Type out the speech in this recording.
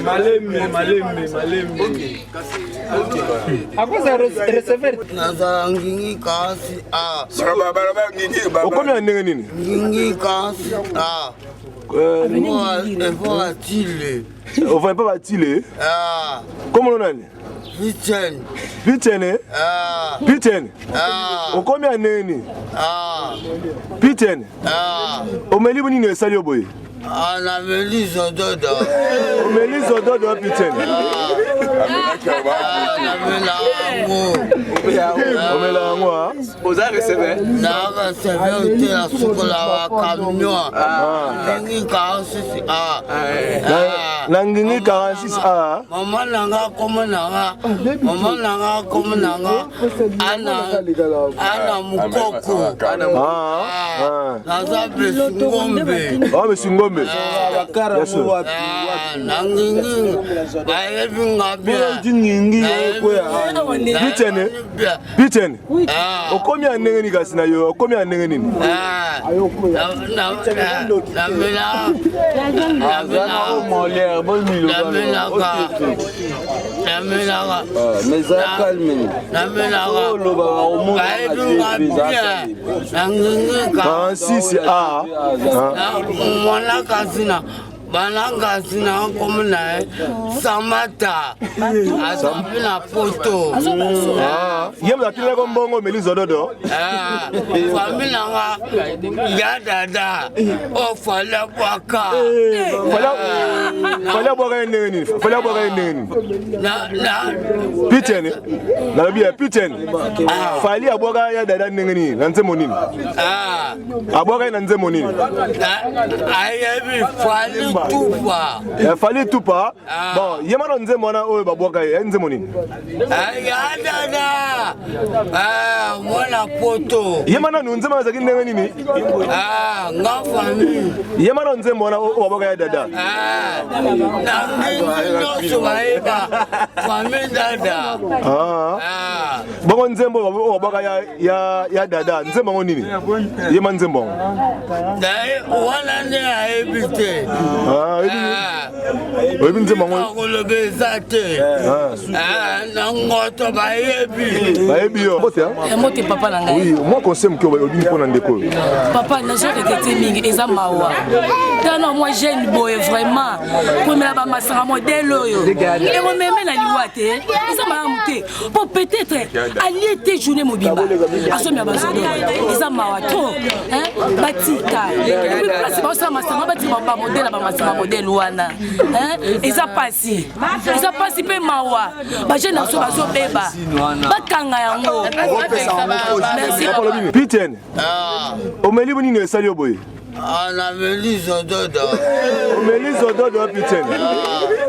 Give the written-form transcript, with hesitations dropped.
Malembe, malembe, malembe. Akoza receveur. Nazala ngingi kasi a. Okomi ya ndenge nini? Ngingi kasi a. Efo atile. Ofai mpe batile? Ah. Kombo nani? Pichen. Pichen? Eh? Ah. Pichen? Ah. Okomi ya ndenge nini? Ah. Pichen? Ah. Omeli nini esali yo boye? Ah, nameli zododo. Omeli zododo Pichen? Ah, namela yango. Omela yango ah? Oza receveur? Na receveur te nasukolaka camion. Ngingi 46 A. Na ngingi 46 A. Mama na nga kombo na nga. Mama na nga kombo na nga. Ana Ana Mukoko. Ah. Naza Besingombe. Ah, Besingombe. Yes, sir. Na ngingi bayebi nga bien. Pichen? Pichen? Okomi ya ndenge nini kasi na yo? Okomi ya ndenge nini? Francis A. Mwana kasi na bana kasi na nkomo na ye Samata aza mpe na poto. Ye moto atindelaki mbongo omeli zododo. Famille na nga ya dada o Fally abwaka. Fally abwaka ye ndenge nini? Fally abwaka ye ndenge nini? Pichen, nalobi ya Pichen, Fally abwaka ya dada ndenge nini? Na nzembo nini abwaka ye? Na nzembo nini? Ayebi Fally Tupa. Fally Tupa. Bon, ye mana nzembo wana oyo babwaka ye, nzembo nini? Ya dada mwana poto. Ye mana nzembo wana ezalaki ndenge nini? Nga famille. Ye mana nzembo wana oyo babwaka ya dada. Na ngingi nyonso bayeba famille dada. Bongo nzembo oyo babwaka ya dada, nzembo yango nini? Yema nzembo yango. Wana nde ayebi te. Oyebi nzembo yango? Koloba eza te na ngoto bayebi. Bayebi yo. Mbote. Mbote, papa na ngai. Oui, mwa conseil moke oyebi mpona ndeko oyo. Papa, nazo regretter mingi, eza mawa. Tala mwa jeune boye, vraiment, komela bamasanga modèle oyo ekomeme na liwa te, eza malamu te, po peut-être alie te journée mobimba, azomela bazodo, eza mawa trop. Batika et puis place baosala masanga, batika bamodèle ya bamasanga modèle wana. Eza pasi, eza pasi mpe mawa. Bajeune na biso bazobeba, bakanga yango. Merci. Piten, omeli nini esali yo boye? Nameli zododo. Omeli zododo, Piten?